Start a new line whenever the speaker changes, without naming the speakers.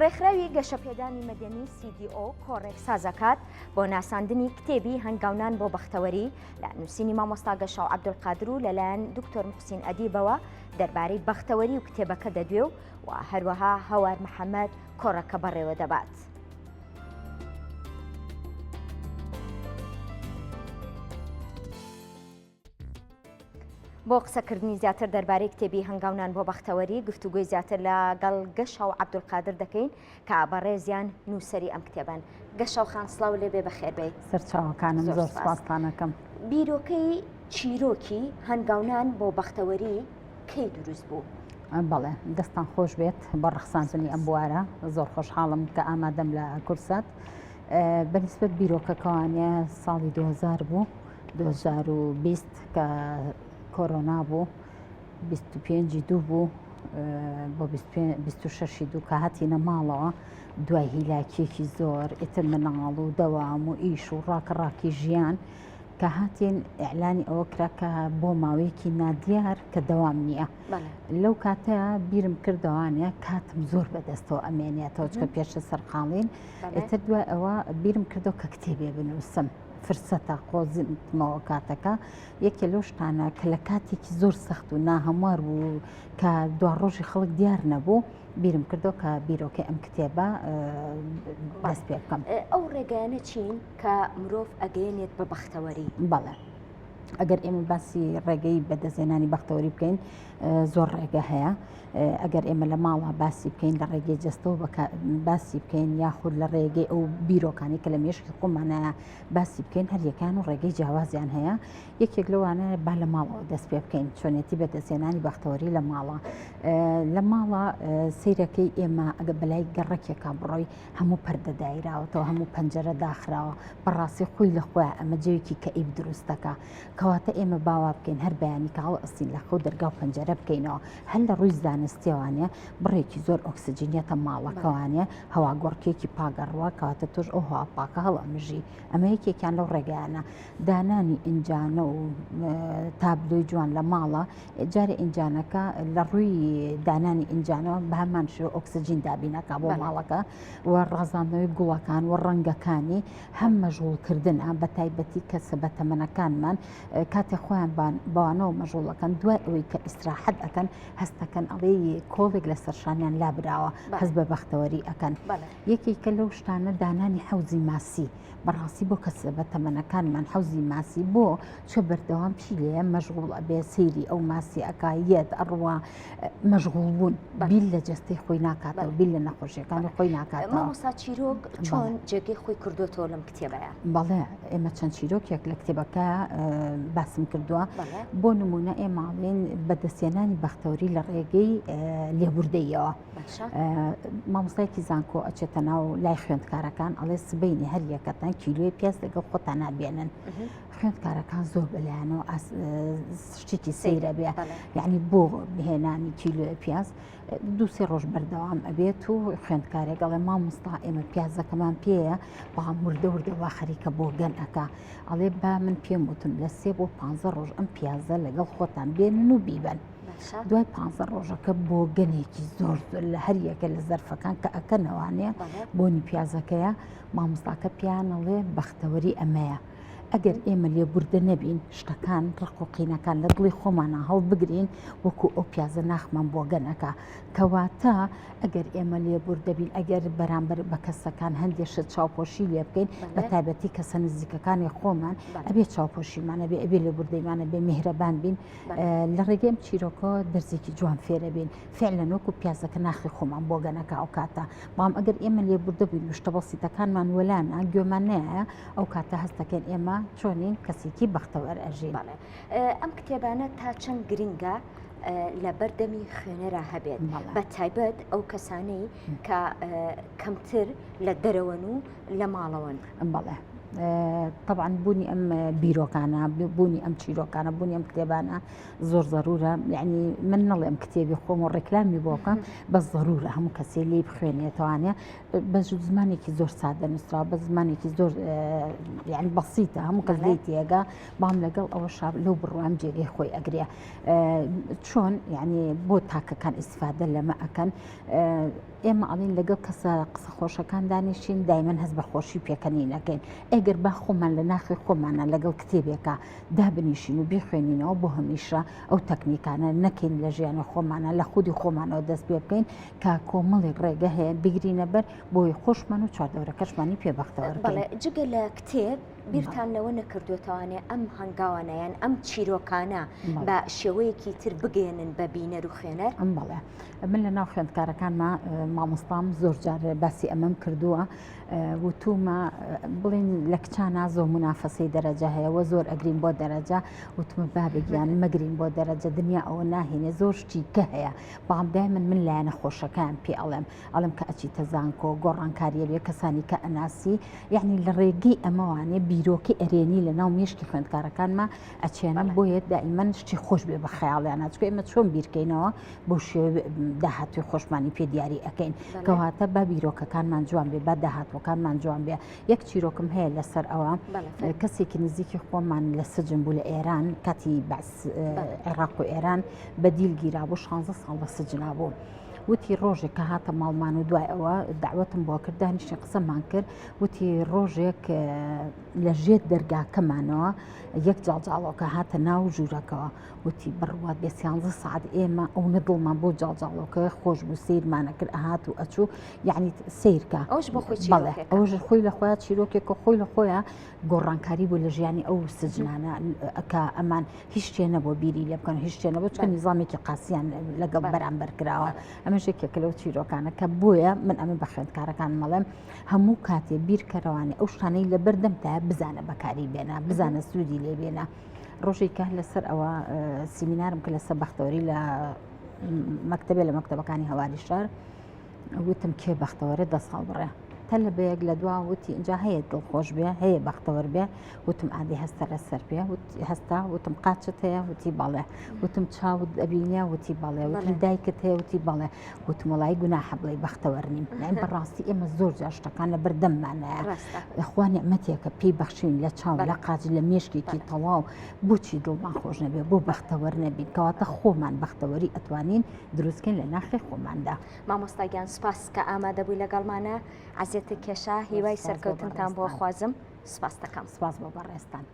ڕێکخراوی گەشەپێدانی مەدەنی CDO کۆڕێک سازەکات بۆ ناساندنی کتێبی هەنگاونان بۆ بەختەوەری لە نووسینی مامۆستا گەشاو عەبدولقادر و لەلایەن دکتۆر موحسین ئەدیبەوە دەربارەی بەختەوەری و کتێبەکە دەدوێ و و هەروەها هەوار محەمەد کۆڕەکە بەڕێوە دەبات. بۆ قسەکردنی زیاتر دەربارەی کتێبی هەنگاونان بۆ بەختەوەری گفتوگۆی زیاتر لەگەڵ گەشاو عەبدولقادر دەکەین کە بەڕێزیان نووسەری ئەم کتێبەن. گەشاو خان سڵاو لێبێ بەخێربێی.
سەرچاوەکانم زۆر سپاستان ئەکەم.
بیرۆکەی چیرۆکی هەنگاونان بۆ بەختەوەری کەی دروست بوو؟
بەڵێ دەستان خۆش بێت بۆ ڕەخساندنی ئەم بوارە زۆر خۆشحاڵم کە ئامادەم لە کورسات بەنیسبەت بیرۆکەکەوانە ساڵی 2000 بوو 2020 کە کۆرۆنا بوو 25 دوو بوو بۆ 26 دوو کە هاتینە ماڵەوە دوای هیلاکیەکی زۆر ئیتر مناڵ و دەوام و ئیش و ڕاکە ڕاکی ژیان کە هاتین ئیعلانی ئەوە کرا کە بۆ ماوەیەکی نادیار کە دەوام نییە لەو کاتە بیرم کردەوانە کاتم زۆر بەدەستەوە ئەمێنێتەوە چکە پێشە سەرقاڵین ئێتر دوای ئەوە بیرم کردەوە کە کتێبێ بنووسم فرسەتە قۆزمەوە کاتەکە یەکێ لەو شتانە کە لە کاتێکی زۆر سەخت و ناهەموار بوو کە دوا ڕۆژی خەڵک دیار نەبوو بیرم کردەوە کە بیرۆکەی ئەم کتێبە دەست پێ بکەم.
ئەو ڕێگایانە چین کە مرۆڤ ئەگەیەنێت بە بەختەوەری؟
بەڵێ ئەگەر ئێمە باسی ڕێگەی بەدەستهێنانی بەختەوەری بکەین زۆر ڕێگە هەیە ئەگەر ئێمە لە ماڵە باسی بکەین لە ڕێگەی جەستەوە باسی بکەین یاخود لە ڕێگەی ئەو بیرۆکانی کە لە مێشکی خۆمانە باسی بکەین هەریەکان و ڕێگەی جیاوازیان هەیە یەکێک لەوانە با لە ماڵەوە دەست پێ بکەین چۆنێتی بەدەستهێنانی بەختەوەری لە ماڵە لە ماڵە سیرەکەی ئێمە ئەگە بەلای گەڕەکێکا بڕۆی هەموو پەردە دایراوەتەوە هەموو پەنجەرە داخراوە بەڕاستی خۆی لە خۆیان ئەمە جێوێکی کەئیب دروستەکە کەواتە ئێمە باوا بکەین هەر بەیانی کە هەڵئەستین لە خەو دەرگا و پەنجەرە بکەینەوە هەر لە ڕووی زانستیەوانێ بڕێکی زۆر ئۆکسجینیەتە ماڵەکەوانێ هەواگۆڕکێکی پاگەڕوە کەواتە تۆش ئەو هەوا پاکە هەڵئەمژی ئەمە یەکێکیان لەو ڕێگایانە دانانی ئینجانە و تابلۆی جوان لە ماڵە جارێ ئینجانەکە لە ڕووی دانانی ئینجانەوە بە هەمان شێوە ئۆکسجین دابینەکە بۆ ماڵەکە و ڕازاندنەوەی گوڵەکان و ڕەنگەکانی هەم مەژغوڵکردن ئەم بە تایبەتی کەسە بە تەمەنەکانمان کاتێ خۆیان بەوانەوە مەژغوڵەکەن دوای ئەوەی کە ئیسراحەت ئەەکەن هەستەکەن ئەڵێ کۆڵێک لە سەرشانیان لابراوە هەست بە بەختەوەری ئەەکەن یەکێکە لەو شتانە دانانی حەوزی ماسی بەڕاستی بۆ کەسە بە تەمەنەکانمان حەوزی ماسی بۆ چە بەردەوام چی لێ مەشغوڵ ئەبێ سەیری ئەو ماسی ئەکا یەت ئەڕوا مەشغوڵ بوون بیر لە جەستەی خۆی ناکاتەوە بیر لە نەخۆشیەکانی خۆی ناکاتەوە.
مامۆستا چیرۆک چۆن جێگەی خۆی کردوێتەوە لەم کتێبەیە؟
بەڵێ ئێمە چەند چیرۆکێک لە کتێبەکە باسم کردووە بۆ نمونە ئێماڵین بەدەستێنانی بەختەوری لە ڕێگەی لێبوردەیەوە. مامۆستایەکی زانکۆ ئەچێتە ناو لای خوێندکارەکان ئەڵێ سبینی هەر یەکەتان کیلۆی پیاز لەگەڵ خۆتان نابێنن خوێندکارەکان زۆر بەلایەنەوە شتێکی سەیرە بێ یعنی بۆ بهێنانی کیلۆی پیاز دووسێ ڕۆژ بەردەوام ئەبێت و خوێندکارێک ئەڵێ مامۆستا ئێمە پیازەکەمان پێیە بەڵام وردە وردە وا خەریکە بۆ گەن ئەکا ئەڵێ با من پێم وتم لە سێ بۆ پ ڕۆژ ئەم پیازە لەگەڵ خۆتان بێنن و بیبەن. دوای پانزە ڕۆژەکە بۆگەنێکی زۆر زۆر لە هەر یەکە لە زەرفەکان کە ئەکەنەوانێ بۆنی پیازەکەیە مامۆستاکە پیانەڵێ بەختەوەری ئەمەیە ئەگەر ئێمە لێبوردە نەبین شتەکان ڕق و قینەکان لە دڵی خۆمانە هەڵبگرین وەکو ئەو پیازە ناخمان بۆگەنەکە کەواتە ئەگەر ئێمە لێبوردەبین ئەگەر بەرامبەر بە کەسەکان هەندێک شت چاوپۆشی لێ بکەین بە تایبەتی کەسە نزیکەکانی خۆمان ئەبێ چاوپۆشیمانە بێ ئەبێ لێبوردەیمانە بێ میهرەبان بین لە ڕێگەی ئەم چیرۆکەوە دەرزێکی جوان فێرەبین فعلەن وەکو پیازەکە ناخی خۆمان بۆگەنەکە ئەو کاتە بەڵام ئەگەر ئێمە لێبوردە بووین و شتە بەسیتەکانمان وەلانا گوێمان نایە ئەو کاتە هەستەکەین ئێمە چۆنین کەسێکی بەختەوەر ئەژین.
ئەم کتێبانە تا چەند گرنگە لە بەردەمی خوێنەرا هەبێت بە تایبەت ئەو کەسانەی کە کەمتر لە دەرەوەن و لە ماڵەوەن؟
بەڵێ. تەبعەن بوونی ئەم بیرۆکانە بوونی ئەم چیرۆکانە بوونی ئەم کتێبانە زۆر زەرورە یعنی من نەڵێم کتێبی خۆم و ڕێکلامی بۆ بکەم بەس زەرورە هەموو کەسێ لی بخوێنێتوانێ بە زمانێکی زۆر سادە نووسرا بە زمانێکی زۆر یعنی بەسیتە هەموو کەس لێی تێگا بەڵام لەگەڵ ئەوە شاب لەو بڕوام جێگەی خۆی ئەگرێ چۆن یعنی بۆ تاکەکان ئیسفادە لەمە ئەکەن ئێمە ئەڵین لەگەڵ کەسە قسە خۆشەکان دانیشین دایمەن هەست بە خۆشی پێکەنین ئەکەین ئەگەر با خۆمان لە ناخی خۆمانە لەگەڵ کتێبێکا دابنیشین و بیخوێنینەوە بۆ هەمیشە ئەو تەکنیکانە نەکەین لە ژیانی خۆمانە لە خودی خۆمانەوە دەست پێ بکەین کە کۆمەڵێک ڕێگە هەیە بگرینە بەر بۆی خۆشمان و چواردەورەکەشمانی پێ بەختەوەر بکەین.
بەڵێ جگە لە کتێب بیرتان لەوە نەکردوێتوانێ ئەم هەنگاوانە یان ئەم چیرۆکانە بە شێوەیەکی تر بگەێنن بە بینەر و خوێنەر؟
ئەم بەڵێ من لە ناو خوێندکارەکانما مامۆستام زۆر جار باسی ئەمەم کردووە وتومە بڵین لە کچانە زۆر منافەسەی دەرەجە هەیە وە زۆر ئەگرین بۆ دەرەجە وتمە بابگیان مەگرین بۆ دەرەجە دنیا ئەوە ناهێنێ زۆر شتی کە هەیە بەڵام دای من من لایەنە خۆشەکان پێ ئەڵێم ئەڵێم کە ئەچیتە زانکۆ گۆڕانکاریە بێ کەسانی کە ئەناسی یعنی لە ڕێگەی ئەمەوانێ بیرۆکەی ئەرێنی لە ناو مێشکی خوێندکارەکانما ئەچێنم بۆیە دائیمەن شتی خۆش بێ بە خەیاڵیانە چکە ئێمە چۆن بیرکەینەوە بۆ شێوە داهاتوی خۆشمانی پێ دیاری ئەەکەین کەواتە با بیرۆکەکانمان جوان بێ با داهاتوەکانمان جوان بێ یەک چیرۆکم هەیە لەسەر ئەوە کەسێکی نزیکی خۆمان لە سجن بوو لە ئێران کاتی بەعس عێراق و ئێران بە دیل گیرا بوو 16 ساڵ لە سجنا بوو. وتی ڕۆژێک کە هاتە ماڵمان و دوای ئەوە داوەتم بۆ کرد دانیشتین قسەمان کرد وتی ڕۆژێک لە ژێر دەرگاکەمانەوە یەک جاڵجاڵۆکە هاتە ناو ژوورەکەوە وتی بڕوات بێ سیانزە سعات ئێمە ئەو نەدڵمان بۆ جاڵجاڵۆکە خۆش بوو سیرمانە کرد ئەهات و ئەچوو یعنی سیرکە
ئەوش بۆ خۆی بەڵێ
ئەوش خۆی لە خۆیان چیرۆکێک و خۆی لە خۆیان گۆڕانکاری بوو لە ژیانی ئەو سجنانە کە ئەمان هیچ شتێ نەبوو بیری لێ بکەن هیچ شتێ نەبوو چکە نیزامێکی قاسیان لەگەڵ بەرامبەر کراوە ئەمەش یەکێکە لەو چیرۆکانە کە بۆیە من ئەمە بە خوێندکارەکان مەڵێم هەموو کاتێ بیرکەرەوانی ئەو شتانەی لە بەردەمتایە بزانە بەکاری بێنە بزانە سوودی لێ بێنە ڕۆژێکە لەسەر ئەوە سیمینارم کە لەسەر بەختەوەری لە مەکتەبێ لە مەکتەبەکانی هەواری شار وتم کێ بەختەوەرە دەست هەڵبڕێ تەلەبەیەک لە دوا وتی ئینجا هەیە دڵخۆش بێ هەیە بەختەوەر بێ وتم ئادی هەستە لەسەر پێ هەستا وتم قاچت هەیە وتی بەڵێ وتم چاوت ئەبینە وتی بەڵێ وتم دایکت هەیە وتی بەڵێ وتم وڵی گوناحە بڵێ بەختەوەر نیم یان بەڕاستی ئێمە زۆر جار شتەکان لە بەردەممانایە خوا نیعمەتێکە پێی بەخشین لە چاو لە قاچ لە مێشکێکی تەواو بۆچی دڵمان خۆش نەبێ بۆ بەختەوەر نەبین کەواتە خۆمان بەختەوەری ئەتوانین دروستکەین لە ناخی خۆماندا.
مامۆستا گیان سوپاس کە ئامادەبووی لەگەڵمانە عەزێتت کێشا هیوای سەرکەوتنتان بۆ خوازم سوپاستەکەم.
سوپاس بۆ بەڕێزتان.